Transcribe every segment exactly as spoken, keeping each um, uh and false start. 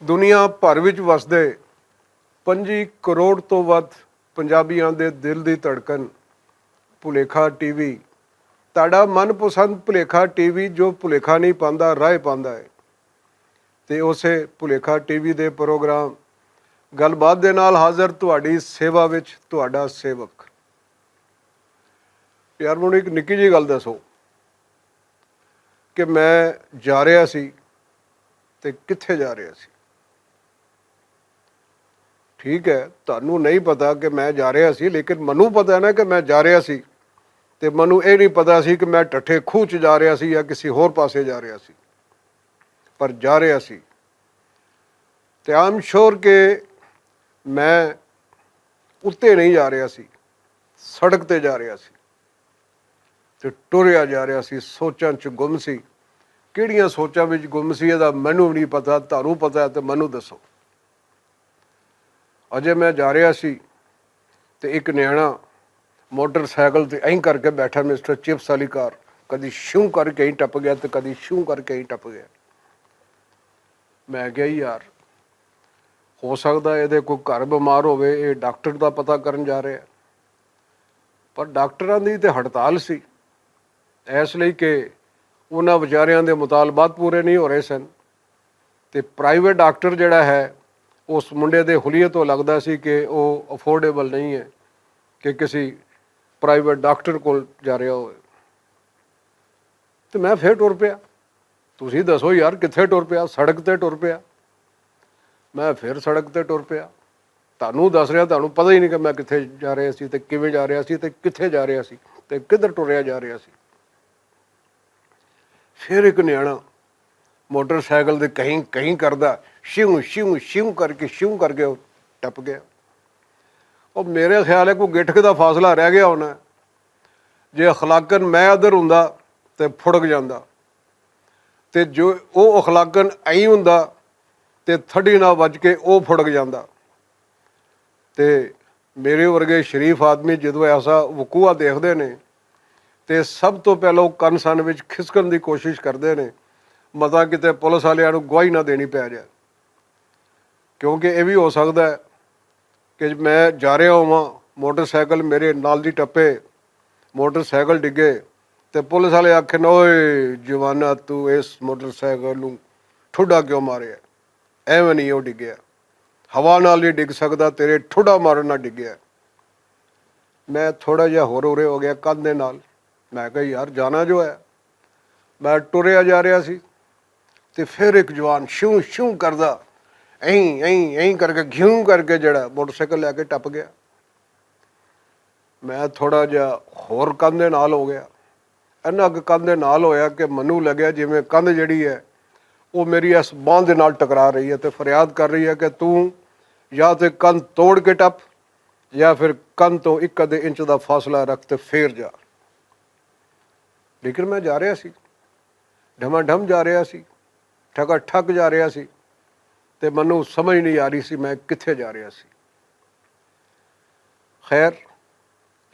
دنیا بھر وچ وسدے پنجی کروڑ توں ودھ پنجابیاں دے دل دی دھڑکن، بھلیکھا ٹی وی، تہاڈا من پسند بھلیکھا ٹی وی جو بھلیکھا نہیں پاندا، راہ پاندا ہے۔ تے اسے بھلیکھا ٹی وی دے پروگرام گل بات دے نال حاضر تہاڈی سیوا وچ تہاڈا سیوک۔ یار، مینوں ایک نکی جی گل دسو کہ میں جا رہا سی تے کتھے جا رہا سی؟ ٹھیک ہے، تہانوں نہیں پتا کہ میں جا رہا سی، لیکن مینوں پتا ہے نا کہ میں جا رہا سی۔ تے مینوں اے نہیں پتا سی کہ میں ٹٹھے کھوہ چ جا رہا سی یا کسی ہور پاسے جا رہا سی، پر جا رہا سی۔ تے آئی ایم شیور کہ میں اتے نہیں جا رہا سی، سڑک تے جا رہا سی۔ تے ٹریا جا رہا سی، سوچاں چ گم سی۔ کہڑیاں سوچاں وچ گم سی، اے دا مینوں بھی نہیں پتا، تہانوں پتا ہے تے مینوں دسو۔ اجے میں جا رہا سی تے ایک نیانا موٹر سائیکل تے ایں کر کے بیٹھا، مسٹر چپس والی کار، کدی شوں کر کے ہی ٹپ گیا تے کدی شوں کر کے ہی ٹپ گیا۔ میں کہیا، یار، ہو سکدا ہے ایہدے کوئی گھر بیمار ہووے، ایہہ ڈاکٹر دا پتہ کرن جا رہے ہیں۔ پر ڈاکٹراں دی تے ہڑتال سی، ایس لئی کہ انہاں وچاریاں دے مطالبات پورے نہیں ہو رہے سن۔ تے پرائیویٹ ڈاکٹر جڑا ہے، اس منڈے دے حلیے توں لگدا سی کہ او افورڈیبل نہیں ہے کہ کسی پرائیویٹ ڈاکٹر کول جا رہا ہوئے۔ تے میں پھر ٹر پیا۔ تسی دسو یار، کتھے ٹر پیا؟ سڑک تے ٹر پیا۔ میں پھر سڑک تے ٹر پیا۔ تہانوں دس رہا، تہانوں پتہ ہی نہیں کہ میں کتھے جا رہا سی تے کیویں جا رہا سی تے کتھے جا رہا سی تے کدھر ٹریا جا رہا سی۔ پھر ایک نیانا موٹر سائیکل دے کہیں کہیں کردا، شیوں شیوں شیوں کر کے، شیوں کر کے او ٹپ گیا۔ او میرے خیال ہے کوئی گٹک دا فاصلہ رہ گیا ہونا۔ جے اخلاقن میں ادھر ہوندا تے پھڑک جاندا، تے جو او اخلاقن ایں ہوندا تے تھڈی نہ وج کے او پھڑک جاندا۔ تے میرے ورگے شریف آدمی جدوں ایسا وقوع دیکھدے نے تے سب توں پہلے او کن سن وچ کھسکن دی کوشش کردے نے، متاں کتے پولیس والیاں نوں گواہی نہ دینی پے جائے۔ کیونکہ ایہہ وی ہو سکدا ہے کہ میں جا رہا ہواں، موٹر سائیکل میرے نال دی ٹپے، موٹر سائیکل ڈگے، تے پولیس والے آکھن، اوئے جوانا، تو اس موٹر سائیکل نوں ٹھڈا کیوں مارے؟ ایویں نہیں او ڈگیا، ہوا نال نہیں ڈگ سکدا، تیرے ٹھڈا مارن نال ڈگیا۔ میں تھوڑا جہا ہور ہورے ہو گیا کندھ دے نال۔ میں کہا، یار، جانا جو ہے۔ میں ٹریا جا رہا سی تے پھر ایک جوان شوں شوں کردا، ایں ایں ایں کر کے، گھیوں کر کے جڑا موٹر سائیکل لے کے ٹپ گیا۔ میں تھوڑا جہا ہور کندھ دے نال ہو گیا۔ اینا کہ کندھ دے نال ہویا کہ مینوں لگیا جویں کندھ جڑی ہے، او میری اس باندھ دے نال ٹکرا رہی ہے تے فریاد کر رہی ہے کہ توں یا تے کندھ توڑ کے ٹپ، یا پھر کندھ توں اک ادھے انچ دا فاصلہ رکھ تے پھر جا۔ لیکن میں جا رہا سی، ڈھما ڈھم جا رہا سی، ٹھکا ٹھک جا رہا سی، تے مینوں سمجھ نہیں آ رہی سی میں کتھے جا رہا سی۔ خیر،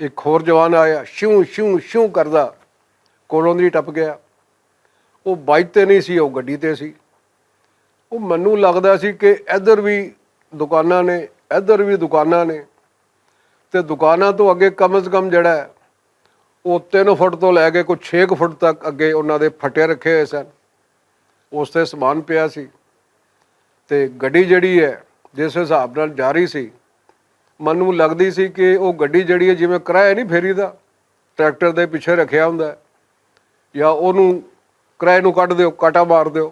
ایک ہور جوان آیا، شوں شوں شوں کردا، کولوں دی ٹپ گیا۔ او بائک تے نہیں سی، او گڈی تے سی۔ او مینوں لگدا سی کہ ادھر وی دکاناں نے، ادھر وی دکاناں نے، تے دکاناں توں اگے کم از کم جڑا ہے، او تین فٹ توں لے کے کوئی چھ فٹ تک اگے انہاں دے پھٹے رکھے ہوئے سن۔ اس تے سامان پیا سی۔ تے گڈی جڑی ہے، جس حساب نال جا رہی سی، مینوں لگدی سی کہ او گڈی جڑی ہے، جویں کرایہ نہیں پھیری دا، ٹریکٹر دے پیچھے رکھیا ہوندا ہے، یا اونوں کرایہ نوں کڈ دیو، کاٹا مار دیو،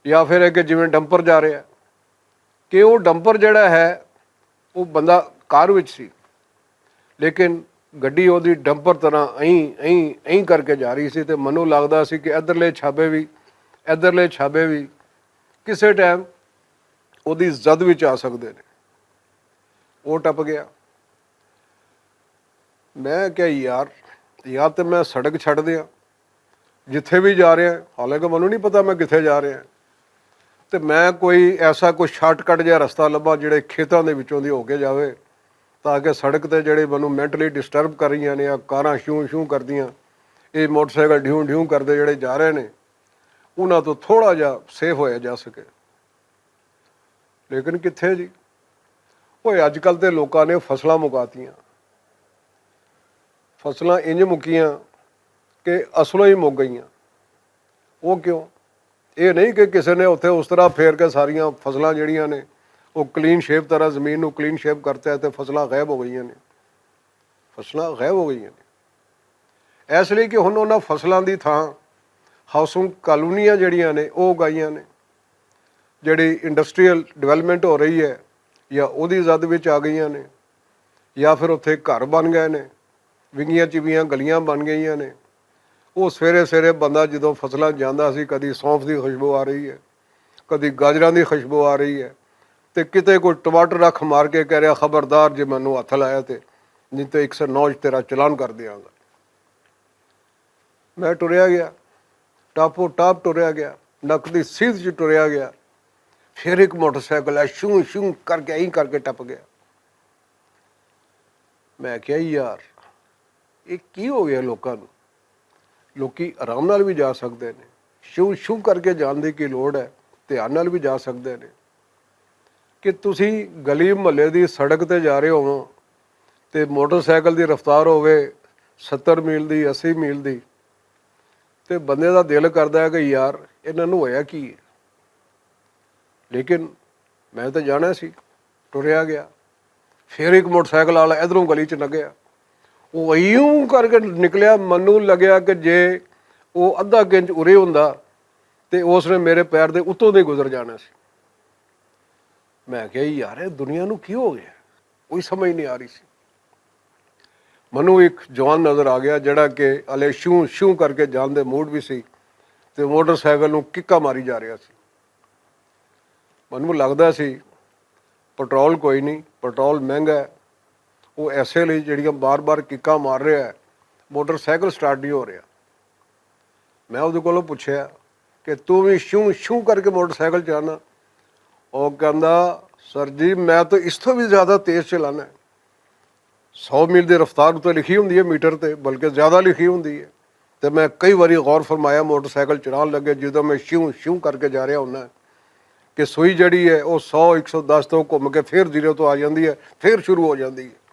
یا پھر ہے کہ جویں ڈمپر جا رہا ہے، کہ او ڈمپر جڑا ہے، او بندہ کار وچ سی، لیکن گڈی اودی ڈمپر طرح ایں ایں ایں کر کے جا رہی سی، تے مینوں لگدا سی کہ ادھرلے چھابے وی، ادھرلے چھابے وی کسے ٹائم اودی زد وچ آ سکدے نے۔ او ٹپ گیا۔ میں کہیا، یار، یا تے میں سڑک چھڈ دیاں، جتھے وی جا رہے ہیں، حالانکہ مینوں نہیں پتا میں کتھے جا رہے ہیں، تے میں کوئی ایسا کوئی شارٹ کٹ جہا رستہ لبھاں جڑے کھیتاں دے وچوں دی ہو کے جاوے، تاکہ سڑک تے جڑے مینوں مینٹلی ڈسٹرب کر رہیاں نے یا کاراں شوں شوں کردیاں، اے موٹر سائیکل ڈھیوں ڈھیوں کردے جڑے جا رہے نے، انہاں توں تھوڑا جہا سیف ہویا جا سکے۔ لیکن کتھے جی؟ اوہ اج کل تے لوکاں نے فصلاں مکاتیاں۔ فصلاں انج مکیاں کہ اصلوں ہی مک گئیاں۔ وہ کیوں؟ یہ نہیں کہ کسی نے اتھے اس طرح پھیر کے ساریاں فصلاں جڑیاں نے، وہ کلین شیپ طرح زمین نو کلین شیپ کرتا ہے تے فصلاں غائب ہو گئیاں نے۔ فصلاں غائب ہو گئیاں نے۔ اس لیے کہ ہن انہاں فصلاں دی تھاں ہاؤسنگ کالونیاں جڑیاں نے، وہ اگائیاں نے۔ جڑی انڈسٹریل ڈیولپمنٹ ہو رہی ہے، یا اوہدی زد وچ آ گئیاں نے، یا پھر اتھے گھر بن گئے نے، ونگیاں چویاں گلیاں بن گئیاں نے۔ وہ سویرے سویرے بندہ جدوں فصلاں جاندا سی، کدی سونف دی خوشبو آ رہی ہے، کدی گاجراں دی خوشبو آ رہی ہے، تے کتے کوئی ٹماٹر رکھ مار کے کہہ رہا، "خبردار جے مینوں ہتھ لایا تے، نہیں تے ایک سو نو تیرا چلان کر دیاں گا۔" میں ٹریا گیا، ٹاپو ٹاپ ٹریا گیا، نقدی سیدھ چ ٹریا گیا۔ پھر ایک موٹر سائیکل ہے، شوں شوں کر کے، ایں کر کے ٹپ گیا۔ میں کہیا، "یار، یہ کی ہو گیا لوکاں نوں؟ لوکی آرام نال بھی جا سکدے نے، شوں شوں کر کے جان دی کی لوڑ ہے، دھیان نال بھی جا سکدے نے۔" کہ تسی گلی محلے دی سڑک تے جا رہے ہو تے موٹر سائیکل دی رفتار ہووے ستر میل دی، اسی میل دی، تے بندے دا دل کردا ہے کہ یار، انہاں نوں ہویا کی ہے؟ لیکن میں تے جانا سی، ٹریا گیا۔ پھر ایک موٹر سائیکل والا ادھروں گلی چ لگیا، وہ ایوں کر کے نکلیا، مینوں لگیا کہ جے وہ ادھا گنج ارے ہوندا تے اس نے میرے پیر دے اتوں دے گزر جانا سی۔ میں کہیا، "یار، اے دنیا نوں کی ہو گیا؟" کوئی سمجھ نہیں آ رہی سی۔ مینوں ایک جوان نظر آ گیا، جڑا کہ الے شوں شوں کر کے جان دے موڈ وچ سی تے موٹر سائیکل نوں ککا ماری جا رہیا سی۔ مینوں لگدا سی پٹرول کوئی نہیں، پٹرول مہنگا ہے۔ وہ ایسے لئی جڑیاں بار بار ککا مار رہیا ہے، موٹر سائیکل سٹارٹ نہیں ہو رہیا۔ میں اودے کولوں پچھیا کہ توں وی شوں شوں کر کے موٹر سائیکل چلانا؟ او کہندا، "سر جی، میں تو اس تو بھی زیادہ تیز چلانا ہے۔" سو میل دی رفتار اتنے لکھی ہوندی ہے میٹر تے، بلکہ زیادہ لکھی ہوندی ہے۔ تے میں کئی واری غور فرمایا، موٹر سائیکل چلان لگے، جدوں میں شیوں شیوں کر کے جا رہا ہوندا کہ سوئی جڑی ہے، او سو، ایک سو دس تو گھم کے پھر زیرو تو آ جاندی ہے، پھر شروع ہو جاندی ہے۔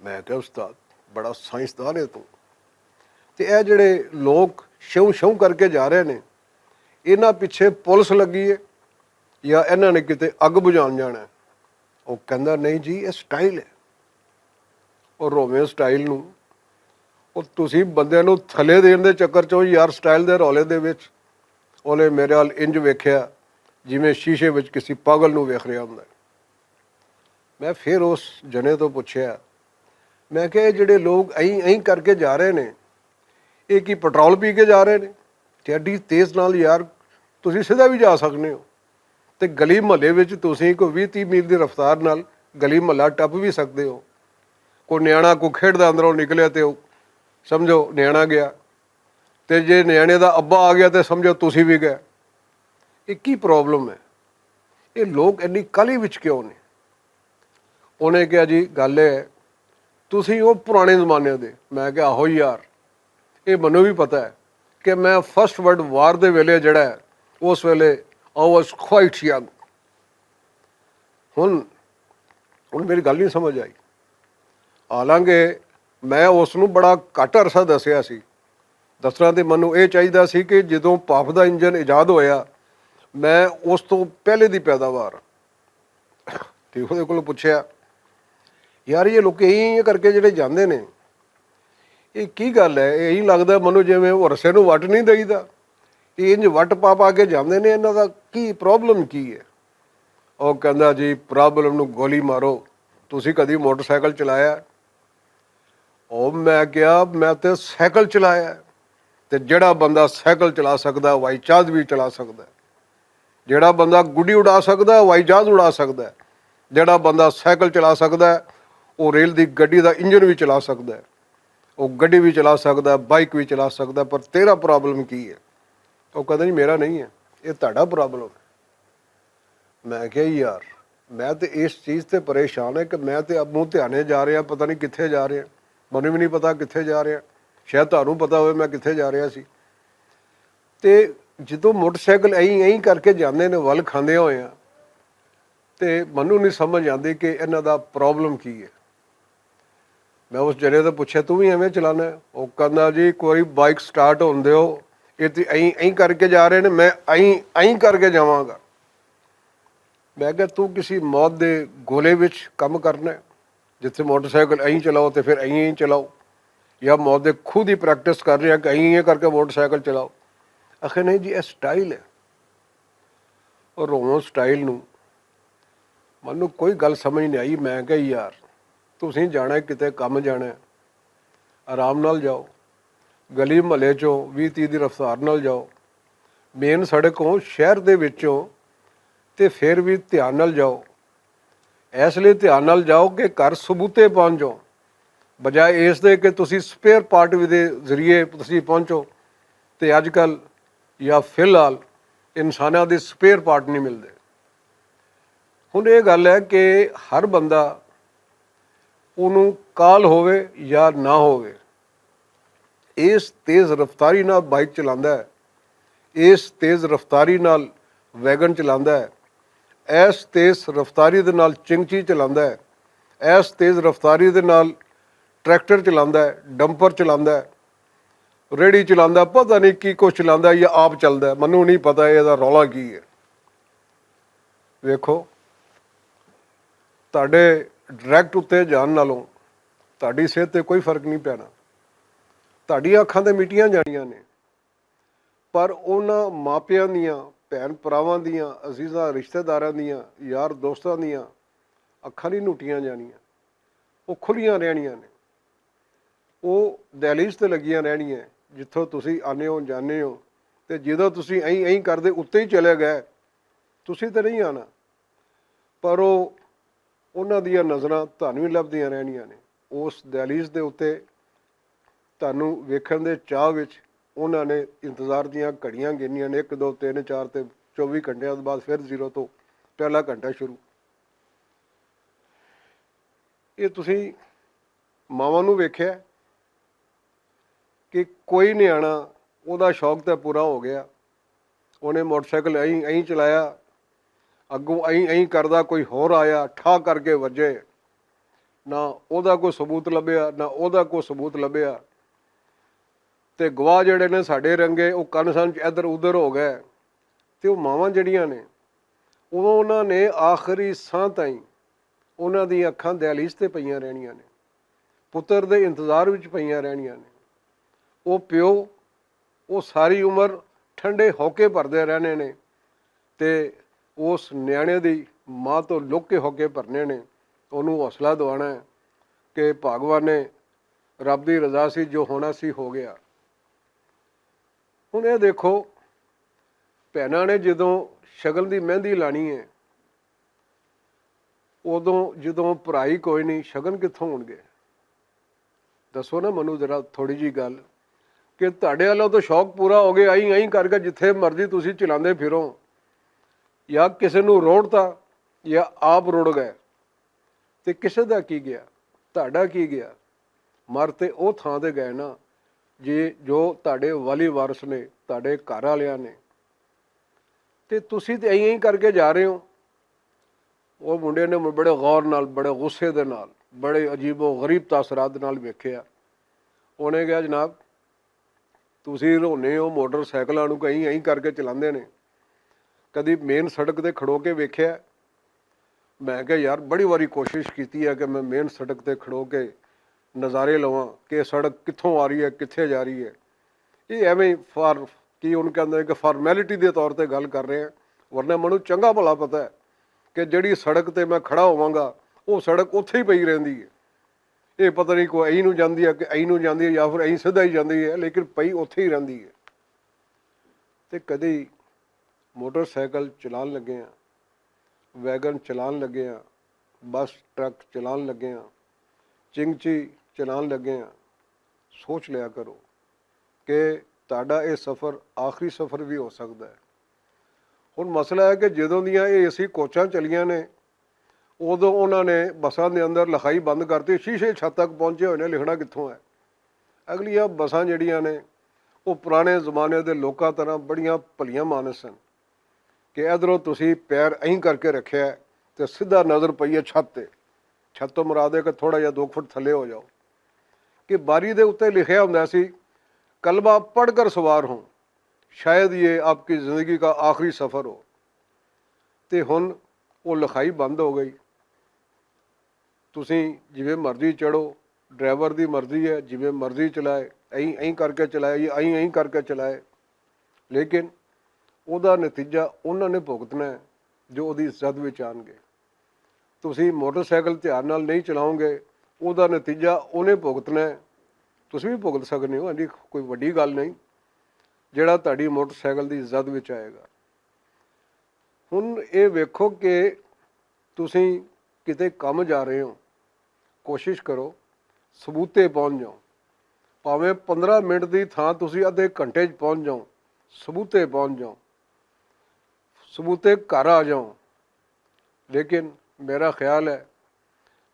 میں کہا، "استاد، بڑا سائنسدان ہے تو۔" تے اے جڑے لوگ شیوں شیوں کر کے جا رہے نے، انہاں پچھے پولیس لگی ہے یا انہاں نے کتے اگ بجھان جانا ہے؟ او کہندا، "نہیں جی، اے سٹائل ہے۔" او روویں سٹائل نوں، او تسی بندے نوں تھلے دین دے چکر چوں یار، سٹائل دے رولے دے وچ اونے میرے حال انج ویکھیا جویں شیشے وچ کسی پاگل نوں ویکھ رہیا ہوندا ہے۔ میں پھر اس جنے تو پچھیا، میں کہا، "اے جڑے لوگ ایں ایں کر کے جا رہے نے، اے کی پٹرول پی کے جا رہے نے؟ تے ایڈی تیز نال یار، تسی سیدھا بھی جا سکنے ہو۔" تے گلی محلے وچ تسی کوئی ویہہ تیہہ میل دی رفتار نال گلی محلہ ٹپ وی سکدے ہو۔ کوئی نیانا کوئی کھیڈدا اندروں نکلیا تے او سمجھو نیانا گیا، تے جے نیانے دا ابا آ گیا تے سمجھو تسی وی گئے۔ اے کی پرابلم ہے؟ اے لوگ اینی کالی وچ کیوں نے؟ انہیں کہا، "جی، گل اے ہے، تسی او پرانے زمانے دے۔" میں کہا، "آہو یار، اے مینوں وی پتہ ہے کہ میں فرسٹ ورلڈ وار دے ویلے جڑا ہے، اس ویلے I was quite young۔" ہن، ہن میری گل نہیں سمجھ آئی۔ حالانکہ میں اس نوں بڑا گھٹ عرصہ دسیا سی۔ دسنا تے مینوں اے چاہیدا سی کہ جدوں پاپ دا انجن ایجاد ہویا، میں اس تو پہلے دی پیداوار۔ تے اوہدے کولوں پچھیا، "یار، یہ لوک ایہہ کر کے جڑے جاندے نے، یہ کی گل ہے؟ ایہہ لگدا ہے مینوں جویں او رسے نوں وٹ نہیں دئیدا، یہ انج وٹ پا پا کے جاندے نے، انہاں دا کی پرابلم کی ہے؟" او کہندا، "جی، پرابلم نوں گولی مارو، تسی کدی موٹر سائیکل چلایا ہے؟" او میں کہیا، "میں تے سائیکل چلایا ہے۔" تے جڑا بندہ سائیکل چلا سکدا ہے، ہوائی جہاز بھی چلا سکدا ہے۔ جڑا بندہ گڈی اڑا سکدا ہے، ہوائی جہاز اڑا سکدا ہے۔ جڑا بندہ سائیکل چلا سکدا ہے، او ریل دی گڈی دا انجن بھی چلا سکدا ہے، او گڈی بھی چلا سکدا ہے، بائک بھی چلا سکدا ہے۔ پر تیرا پرابلم کی ہے؟ او کہندا، "جی، میرا نہیں ہے، یہ تہاڈا پرابلم ہے۔" میں کہیا، "یار، میں تے اس چیز تے پریشان ہے کہ میں تے اب منہ دھیانے جا رہے ہیں، پتہ نہیں کتھے جا رہے ہیں، مینوں بھی نہیں پتہ کتھے جا رہے ہیں، شاید تہانوں پتہ ہوئے میں کتھے جا رہا سی۔" تے جدوں موٹر سائیکل ایں ایں کر کے جاندے نے، ول کھاندے ہوئے ہیں، تے مینوں نہیں سمجھ آندی کہ انہاں دا پرابلم کی ہے۔ میں اس جنے تو پوچھیا، "توں وی ایویں چلانا ہے؟" وہ کہندا، "جی، ایک واری بائک سٹارٹ ہوندے ہو، یہ تے ایں ایں کر کے جا رہے نے، میں ایں ایں کر کے جاواں گا۔" میں کہا، "توں کسی موت دے گولے وچ کم کرنا ہے، جتھے موٹر سائیکل ایں چلاؤ تے پھر ایں ایں چلاؤ، یا موت دے خود ہی پریکٹس کر رہے ہیں کہ ایں ایں کر کے موٹر سائیکل چلاؤ؟" آخر نہیں جی، یہ سٹائل ہے۔ اور رومن سٹائل نوں مینوں کوئی گل سمجھ نہیں آئی۔ میں کہا، "یار، تسی جانا ہے کتے، کم جانا ہے، آرام نال جاؤ، گلی محلے چوں ویہہ تیہہ دی رفتار نال جاؤ، مین سڑک ہو شہر دے وچوں، تے پھر وی دھیان نال جاؤ۔ اس لئی دھیان نال جاؤ کہ گھر ثبوتے پہنچ جاؤ، بجائے اس دے کہ تسی سپیئر پارٹ وی دے ذریعے تسی پہنچو۔" تے اج کل یا فی الحال انساناں دے سپیئر پارٹ نہیں ملدے۔ ہن یہ گل ہے کہ ہر بندہ اونوں کال ہووے یا نہ ہووے، اس تیز رفتاری نال بائک چلاندا ہے، اس تیز رفتاری نال ویگن چلاندا ہے، اس تیز رفتاری دے نال چنگچی چلاندا ہے، اس تیز رفتاری دے نال ٹریکٹر چلاندا ہے، ڈمپر چلاندا ہے، ریڑھی چلاندا ہے، پتہ نہیں کی کچھ چلاندا ہے یا آپ چلدا ہے، مینوں نہیں پتہ یہ دا رولا کی ہے۔ ویکھو، تہاڈے ڈائریکٹ اُتے جان نالوں تہاڈی صحت تے کوئی فرق نہیں پینا۔ تہاڈیاں اکھاں تے مٹیاں جانیاں نے، پر انہاں ماپیاں دیاں، بھین بھراواں دیاں، عزیزاں رشتہ داراں دیاں، یار دوستاں دیاں اکھاں نہیں نٹیاں جانیاں، وہ کھلیاں رہنیاں نے۔ وہ دہلیز تے لگیاں رہنیاں، جتھوں تسی آنے ہو، جانے ہو، تے جدوں تسی ایں ایں کردے اُتے ہی چلے گئے، تسی تے نہیں آنا۔ پر او، انہاں دیاں نظراں تہانوں ہی لبھدیاں رہنیاں نے۔ اس دہلیز دے اُتے تہانوں ویکھن دے چاہ وچ انہاں نے انتظار دیاں گھڑیاں گنیاں نے، ایک، دو، تین، چار تے چووی گھنٹیاں بعد پھر زیرو تو پہلا گھنٹہ شروع۔ یہ تسی ماواں نوں ویکھیا کہ کوئی نیانا، اوہدا شوق تے پورا ہو گیا، اوہنے موٹر سائیکل ایں ایں چلایا، اگوں ایں ایں کردا کوئی ہور آیا، ٹھا کر کے وجے۔ نہ اوہدا کوئی ثبوت لبھیا، نہ اوہدا کوئی ثبوت لبھیا۔ تے گواہ جڑے نے ساڈے رنگے، او کن سن چ ادھر ادھر ہو گئے۔ تے او ماواں جڑیاں نے، او انہاں نے آخری ساہ تائیں انہاں دی اکھاں دہلیز تے پئیاں رہنیاں نے، پتر دے انتظار وچ پئیاں رہنیاں نے۔ او پیو، او ساری عمر ٹھنڈے ہوکے بھردے رہنے نے، تے اس نیانے دی ماں تو لک کے ہوکے بھرنے نے، انہوں حوصلہ دوانا ہے کہ بھاگوان نے، رب دی رضا سی، جو ہونا سی ہو گیا۔ ہن اے دیکھو، بھیناں نے جدوں شگن دی مہندی لانی ہے، ادوں جدوں پڑھائی کوئی نہیں، شگن کتھوں ہون گے؟ دسو نا مینوں ذرا تھوڑی جی گل، کہ تہاڈے والوں تو شوق پورا ہو گیا، ایں ایں کر کے جتھے مرضی تسی چلاندے پھرو، یا کسے نوں روڑتا، یا آپ رڑ گئے، تے کسے دا کی گیا؟ تہاڈا کی گیا؟ مر تے او تھاں تے گئے نا، جی جو تہاڈے والی وارث نے، تہاڈے گھر والیاں نے، تے تسی تے ایں ایں کر کے جا رہے ہو۔ او منڈے نے بڑے غور نال، بڑے غصے دے نال، بڑے عجیب و غریب تاثرات دے نال ویکھیا۔ اونے کہیا، "جناب، تسی رونے ہو موٹر سائیکلاں نوں، کہیں ایں کر کے چلاندے نے، کدی مین سڑک تے کھڑو کے ویکھیا؟" میں کہیا، "یار، بڑی واری کوشش کیتی ہے کہ میں مین سڑک تے کھڑو کے نظارے لواں کہ سڑک کتھوں آ رہی ہے، کتھے جا رہی ہے۔" یہ ایویں فار، کی ان کہندے کہ فارمیلٹی دے طور تے گل کر رہے ہیں، ورنہ مینوں چنگا بھلا پتہ ہے کہ جڑی سڑک تے میں کھڑا ہوواں گا، وہ سڑک اتھے ہی پئی رہندی ہے۔ یہ پتہ نہیں کوئی ایں نوں جاندی ہے کہ ایں نوں جاندی ہے یا پھر ایں سدھا ہی جاندی ہے، لیکن پئی اتھے ہی رہندی ہے۔ تے کدی موٹر سائیکل چلان لگے ہاں، ویگن چلان لگے ہاں، بس ٹرک چلان لگے ہاں، چنگچی چلان لگے ہاں، سوچ لیا کرو کہ تہاڈا یہ سفر آخری سفر بھی ہو سکتا ہے۔ ہن مسئلہ ہے کہ جدوں دیاں یہ اے سی کوچاں چلیاں نے، ادوں انہاں نے بساں دے اندر لکھائی بند کرتی، شیشے چھت تک پہنچے ہوئے نے، لکھنا کتھوں ہے؟ اگلیاں بساں جڑیاں نے، وہ پرانے زمانے دے لوکاں طرح بڑیاں بھلیاں مانس سن کہ ادھروں تسی پیر ایں کر کے رکھیا ہے، تے سیدھا نظر پئی ہے چھت تے۔ چھت تو مراد ہے کہ تھوڑا جہا دو فٹ تھلے ہو جاؤ۔ کہ باری دے اُتے لکھیا ہوندا سی، "کلمہ پڑھ کر سوار ہوں، شاید یہ آپ کی زندگی کا آخری سفر ہو۔" تے ہن او لکھائی بند ہو گئی۔ تسی جویں مرضی چڑھو، ڈرائیور دی مرضی ہے، جویں مرضی چلائے، ایں ایں کر کے چلائے یا ایں ایں کر کے چلائے، لیکن اوہدا نتیجہ انہاں نے بھگتنا ہے جو اوہدی زد وچ آن گے۔ تسی موٹر سائیکل دھیان نال نہیں چلاؤ گے، اوہدا نتیجہ انہیں بھگتنا ہے۔ تسی بھی بھگت سکنے ہو، ایڈی کوئی وڈی گل نہیں۔ جیہڑا تہاڈی موٹر سائیکل دی زد وچ آئے گا۔ ہن ایہہ ویکھو کہ تسی کتے کم جا رہے ہو، کوشش کرو ثبوتے پہنچ جاؤ۔ پاویں پندرہ منٹ دی تھاں تسی ادھے گھنٹے چ پہنچ جاؤ، ثبوتے پہنچ جاؤ، ثبوتے گھر آ جاؤ۔ لیکن میرا خیال ہے،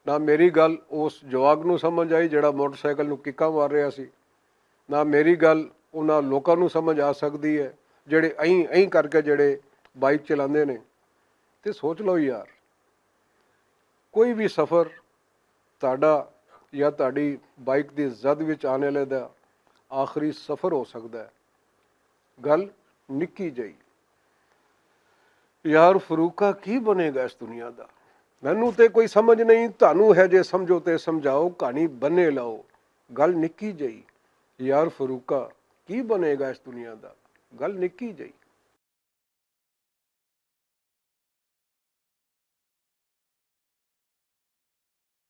نہ میری گل اس جواک نوں سمجھ آئی جیہڑا موٹر سائیکل نوں ککاں مار رہیا سی، نہ میری گل انہاں لوکاں نوں سمجھ آ سکدی ہے جیہڑے ایں ایں کر کے جیہڑے بائک چلاندے نے۔ تے سوچ لو یار، کوئی وی سفر تہاڈا یا تہاڈی بائک دی زد وچ آنے والے دا آخری سفر ہو سکدا ہے۔ گل نکی جئی۔ یار فروقہ، کی بنے گا اس دنیا دا؟ مینوں تے کوئی سمجھ نہیں، تہانوں ہے جے سمجھو تے سمجھاؤ، کہانی بنے لاؤ۔ گل نکی جئی۔ یار فروقہ، کی بنے گا اس دنیا دا؟ گل نکی جئی۔